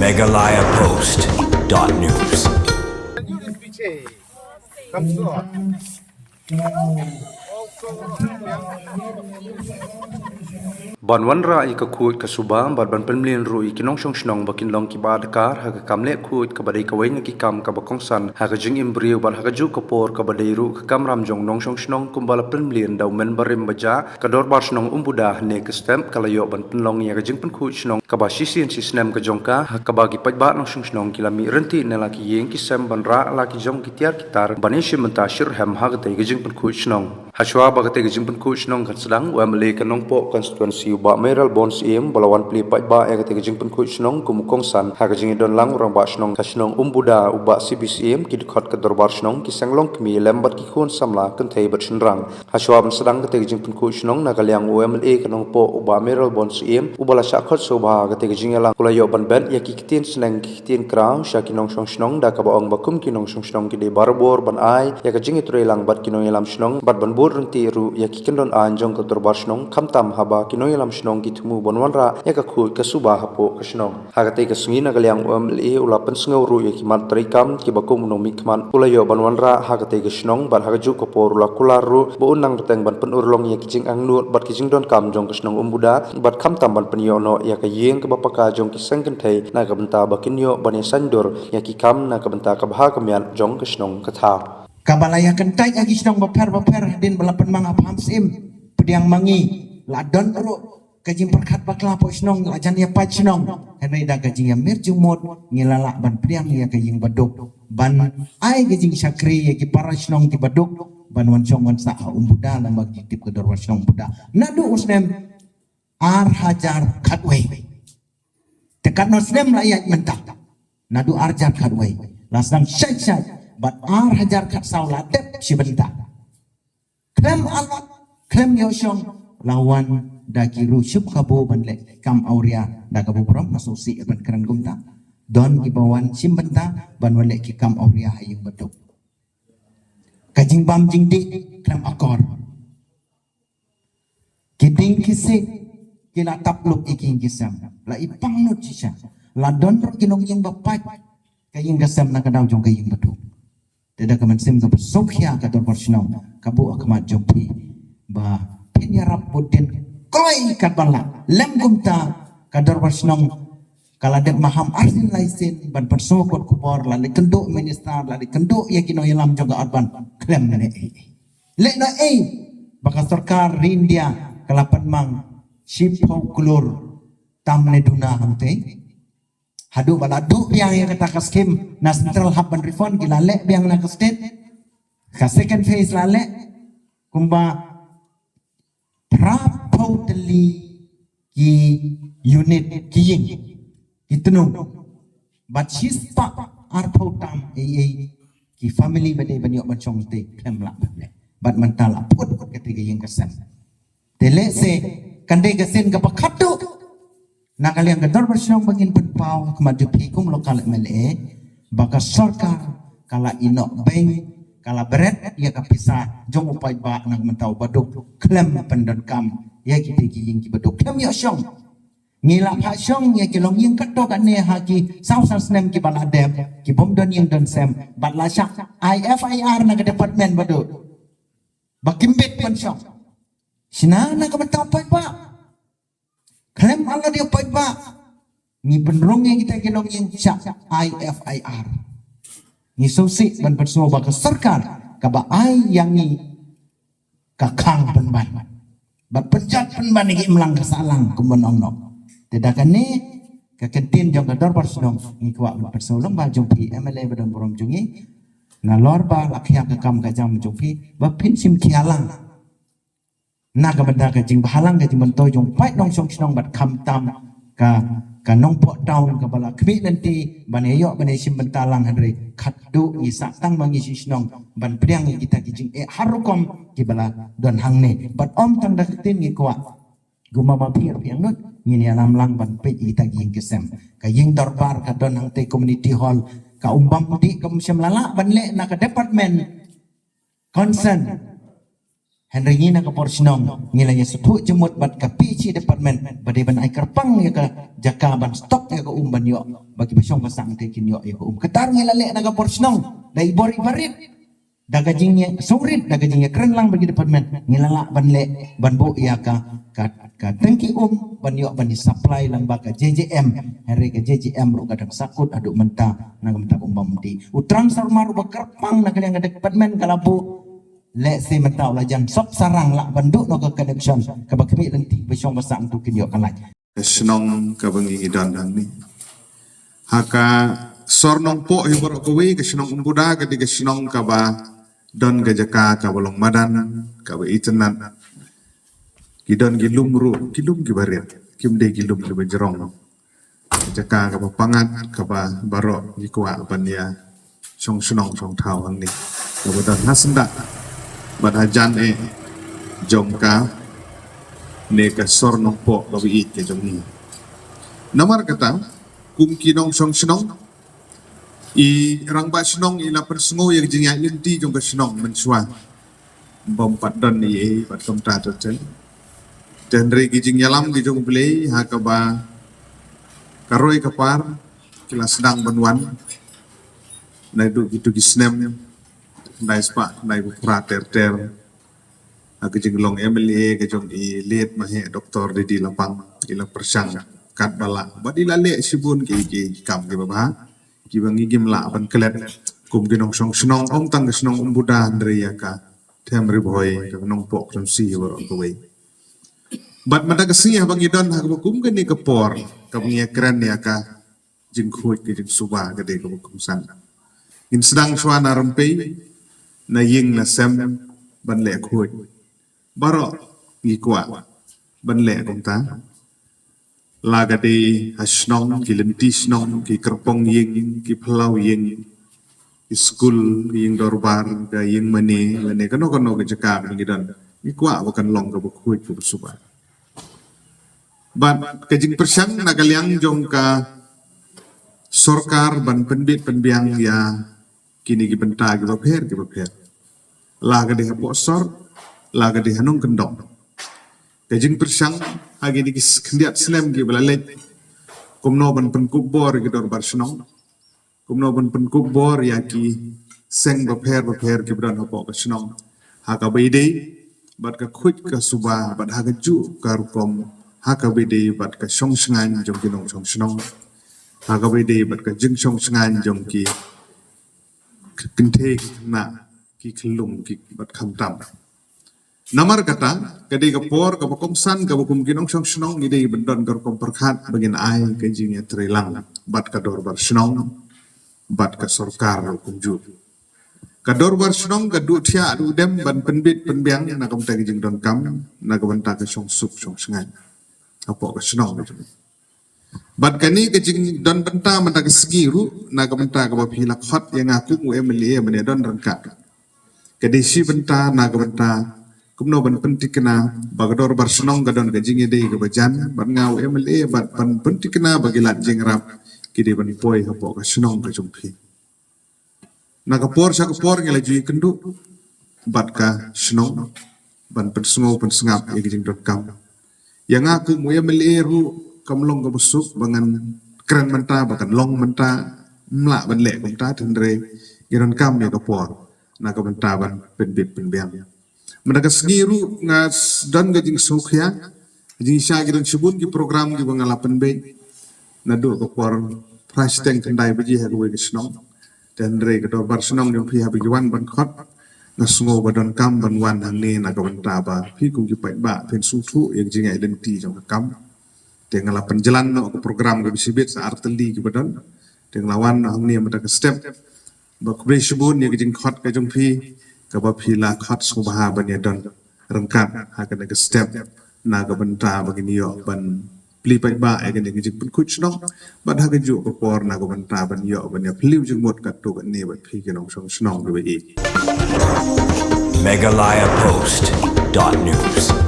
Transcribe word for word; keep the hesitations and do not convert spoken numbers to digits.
Meghalaya Post dot news. Ban wanrah ïa ka khuid ka suba bad ban pynmlien ruh ïa ki nongshong shnong ba kin long kiba dakar ha ka kam leh khuid kaba dei kawei na ki kam kaba kongsan ha ka jingim briew bad ha kajuh ka por kaba dei ruh ka kamram jong nongshong shnong kumba la pynmlien da u Member Rim Bajah. Ka Dorbar Shnong Umbuda, hynne ka step ka la ïoh ban pynlong ïa ka jingpynkhuid shnong kaba shisien shisnem ka jong ka, ha kaba ki paidbah nongshong shnong ki la mih ryntih na la ki ïing ki sem ban rah la ki jong ki tiar ki tar ban ïashim bynta shitrhem ha katei ka jingpynkhuid shnong. Hashwa ba katei ka jingpynkhuid shnong kan sdang, u M L A ka Nongpoh constituency, u Bah Mayralborn Syiem, ba la wan plie paidbah ïa katei ka jingpynkhuid shnong kum u kongsan ha ka jingïadon lang u Rangbah Shnong ka Shnong Umbuda, u Bah C B Syiem, ki dkhot ka Dorbar Shnong, ki seng longkmie lem bad ki khun samla kynthei bad shynrang. Hashwa ban sdang katei ka jingpynkhuid shnong, na ka liang u M L A ka Nongpoh, u Bah Mayralborn Syiem, uba la shah khot sngewbha katei ka jingïalang, u la ïoh ban bet ïa ki ktien sneng ki ktien kraw sha ki nongshong shnong, da kaba ong ba kum ki nongshong shnong ki dei barabor ban ai ïa ka jingïatreilang bad ki nongïalam shnong bad ban bud ryntih ruh ïa ki kyndon aiñ jong ka Dorbar Shnong, khamtam haba ki nongïalam shnong ki thmu ban wanrah ïa ka khuid ka suba hapoh ka shnong. Ha katei ka sngi, na ka liang u M L A u la pynsngew ruh ïa ki mat treikam kiba kum u nongmihkhmat u la ïoh ban wanrah ha katei ka shnong bad ha kajuh ka por u la kular ruh ba un nang bteng ban pynurlong ïa ki jingangnud bad ki jingdonkam jong ka Shnong Umbuda bad khamtam ban pynïoh noh ïa ka ïing kaba paka jong ki seng kynthei na ka bynta ba kin ïoh ban ïasaiñdur ïa ki kam na ka bynta ka bha ka miat jong ka shnong ka thaw. Kaba la ïakyntait ha ki shnong bapher bapher hadien ba la pynmang ha Pham Syiem, pdiang ma ngi, la don ruh ka jingpyrkhat bakla hapoh shnong, la jan ïa pait shnong. Hynrei da ka jingïamir jingmut ngi la lah ban pdiang ïa ka ïing baduk, ban ai ka jingshakri ïa ki para shnong ki baduk ban wan shong wan sah ha Umbuda, lem bad ki tip ka Dorbar Shnong Umbuda. Naduh u snem ar hajar khatwei. Te katno snem la ïaid mynta? Naduh ar hajar khatwei la sdang shait shait, bad ar hajar khatsaw la dep shi bynta. Khlem alat, khlem ïoh shong, la wan da ki ruh shim kabu ban leh kam awria, da kabu burom nga sngewsih ban kren kumta. Don kiba wan shim bynta ban wan leh ki kam awria ha ïing baduk. Ka jingbam jingdih khlem akor. Ki dieng ki siej ki la tap lup ïa ki ïing ki sem. La i pang lut shisha. La don ruh ki nongïing ba pait ka ïing ka sem na ka daw jong ka ïing baduk. Te da ka mynsiem kaba sngewkhia ka Dorbar Shnong ka buh ha khmat jong phi ba phin ïarap bud dien kloi katba lah. Lem kumta ka Dorbar Shnong ka la dep maham arsien laisien ban pynsngew kot khubor, la leit kynduh minister, la leit kynduh ïa ki nongïalam jong ka Urban, khlem leh ei ei. Leh noh ei ba ka sorkar ri India ka la pynmang shiphew klur tam ne duna hangtei. Haduh ba la duh biang ïa kata ka skim na central hap ban refund, ki la leh biang na ka state. Ka second phase la leh kumba phraphew tylli ki unit ki ïing ki tnum. Bad shispah arphew tam ei ei ki family ba dei ban ïoh ban shong te khlem lah ban leh. Bad mynta la put kata ka ïing ka sem. Te lehse kan dei ka sien kaba khatduh na ka liang ka Dorbar Shnong ba ngin pynpaw ha khmat jong phi kum local M L A ba ka sorkar ka la ïeh noh beiñ, ka la bret ïa ka pisa jong u paidbah na ka bynta u baduk khlem pyndonkam ïa kita ki ïing ki baduk khlem ïoh shong. Ngi la phah shong ïa ki longïing katto katne ha ki saw san snem kiba la dep, ki bym don ïing don sem, bad la shah ai F I R na ka department baduk ba kim bit ban shong. Shna na ka bynta u paidbah. Khlem alat ïa u paidbah ngi pynrung ïa kita ki longïing, shah ai F I R. Ngi sngewsih ban pynsngew ba ka sorkar kaba ai ïa ngi ka khang pynban bad pynjot pynban ïa ki imlang ka sahlang kum ban ong noh. Te da kane ka kyntien jong ka Dorbar Shnong ngi kwah ban pynsngew lyngba jong phi M L A ba don burom jong ngi. Nalor ba la khia ka kam ka jam jong phi ba phin shim khia lang na ka bynta ka jingbhalang ka jingmyntoi jong u paid nongshong shnong bad khamtam ka, ka Nongpoh Town kaba la khmih lynti ban ïa ïoh ban ïa shim bynta lang, hynrei khatduh ngi sah tang ma ngi shi shnong ban pdiang ïa kita ki jingeh har rukom kiba la don hangne. Bad ym tang da ka ktien ngi kwah, kumba ma phi phi angnud, ngin ïalam lang ban peit ïa kita ki ïing ki sem. Ka ïing dorbar ka don hangtei, community hall ka um bam dih, ka um shym la lah ban leh na ka department concern. Hynrei ngi na ka por shnong ngi la ïa sngewthuh jingmut bad ka P H E department ba dei ban ai kyrpang ïa ka jaka ban stock ïa ka um ban ïoh ba kiba shong ba sangeh te kin ïoh ïa ka um. Kata ngi la leh na ka por shnong da i bor i barit, da ka jingïasngewrit, da ka jingïakren lang bad ki department, ngi la lah ban leh ban buh ïa ka ka ka tangki um ban ïoh ban supply lang ba ka J J M. Hynrei ka J J M ruh ka dang sahkut haduh mynta na ka mynta um bam di. U transformer ruh ba kyrpang na ka liang ka department ka la buh. Lehse mynta u la jan sop sarang lah ban duh noh ka connection kaba khmih lynti ba shong ba sangeh tu kin ïoh ka light. Ka shnong kaba ngi ngi don hangne. Ha ka sor Nongpoh hi baroh kawei, ka shnong Umbuda ka dei ka shnong kaba don ka jaka kaba long madan, kaba itynnad. Ki don ki lum ruh, ki lum kiba rit, kim dei ki lum kiba jrong. Jaka kaba pyngngad kaba baroh ngi kwah ban ïa shong shnong shong thaw hangne. Kaba don ha syndah bad ha jan eh jong kane ka sor Nongpoh kaba ïeit ka jong ngi. Namar kata kum ki nongshong shnong, i rangbah shnong i la pynsngew ïa ka jingïaid lynti jong ka shnong mynshuwa. Bym pat don ei ei bad kumta ter ter. Te hynrei ki jingïalam ki jong U Blei ha kaba ka roi ka par ki la sdang ban wan. Naduh kito ki snem khyndai spah khyndai phew phra ter ter. Ha ka jinglong M L A ka jong i late maheh Doctor D D Lapang, i la pyrshang katba lah bad i la leh shibun ki ki kam kiba bha kiba ngi ngim lah ban klet kum ki nongshong shnong, ym tang ka shnong Umbuda hynrei ïa ka Them Ri Bhoi, ka Nongpoh Khlem Sih baroh kawei. Bad mynta ka sngi haba ngi don ha kaba kum kane ka por kaba ngi ïakren ïa ka jingkhuid ka jingsuba ka dei kaba kongsan. Ngin sdang shuwa na rympei, na ïing na sem ban leh khuid. Baroh ngi kwah ban leh kumta. La ka dei ha shnong, ki lynti shnong, ki kyrpong ïing, ki phyllaw ïing, ki skul, ki ïing dorbar, ka ïing mane, lane kano kano ka jaka ba ngi don, ngi kwah ba kan long kaba khuid kaba suba. Bad ka jingpyrshang na ka liang jong ka sorkar ban pynbit pynbiang ïa kine ki bynta kiba pher kiba pher. La ka dei hapoh sor, la ka dei ha nongkyndong. Ka jingpyrshang ha kine ki khyndiat snem kiba la leit, kumno ban pynkup bor ïa ki dorbar shnong, kumno ban pynkup bor ïa ki seng bapher bapher kiba don hapoh ka shnong, ha kaba ïadei bad ka khuid ka suba, bad ha kajuh ka rukom ha kaba ïadei bad ka shong shngaiñ jong ki nongshong shnong, ha kaba ïadei bad ka jingshong shngaiñ jong ki kynthei, ki khynnah, ki khyllung, ki bad khamtam. Namar kata ka dei ka por kaba kongsan kaba kum ki nongshong shnong ngi dei ban don ka rukom pyrkhat ba ngin ai ka jingïatreilang bad ka dorbar shnong bad ka sorkar ruh kumjuh. Ka dorbar shnong ka duh thiah duh dem ban pynbit pynbiang na ka bynta ka jingdonkam, na ka bynta ka shong suk shong shngaiñ hapoh ka shnong. Bad kane ka jingdon bynta mynta ka sngi ruh na ka bynta kaba phi la khot ïa nga kum u M L A ban ïadon ryngkat. Ka dei shi bynta na ka bynta kumno ban pynthikna ba ka dorbar shnong ka don ka jingïadei kaba jan bad nga u M L A, bad ban pynthikna ba ki lad jingïarap ki dei ban poi hapoh ka shnong ka jong phi. Na ka por sha ka por ngi la ju ïakynduh bad ka shnong ban pynsngew pynsngap ïa ki jingdonkam. Ïa nga kum u M L A ruh kam long kaba suk ba ngan kren mynta ba kan long mynta, ym lah ban leh kumta, hynrei ngi donkam ïa ka por na ka bynta ban pynbit pynbiang. Mynta ka sngi ruh nga s- don ka jingsngewkhia, jingshisha ki don shibun ki program kiba nga la pynbeit naduh ka por phra shiteng khyndai baje ha kawei ka shnong. Te hynrei ka dorbar shnong jong phi haba ki wan ban khot, nga sngew ba donkam ban wan hangne na ka bynta ba phi kum ki paidbah phin sngewthuh ïa ka jingïaid lynti jong ka kam. Te nga la pynjlan noh ka program kaba shibit sa ar tylli kiba don. Te nga la wan noh hangne mynta ka step. Ba khublei shibun ïa ka jingkhot ka jong phi, kaba phi la khot sngewbha ban ïadon ryngkat ha kane ka step na ka bynta ba ngin ïoh ban plie paidbah ïa kane ka jingpynkhuid shnong, bad ha kajuh ka por na ka bynta ban ïoh ban ïa plie jingmut katto katne bad phi ki nongshong shnong kiba ïeit. Meghalaya Post dot news.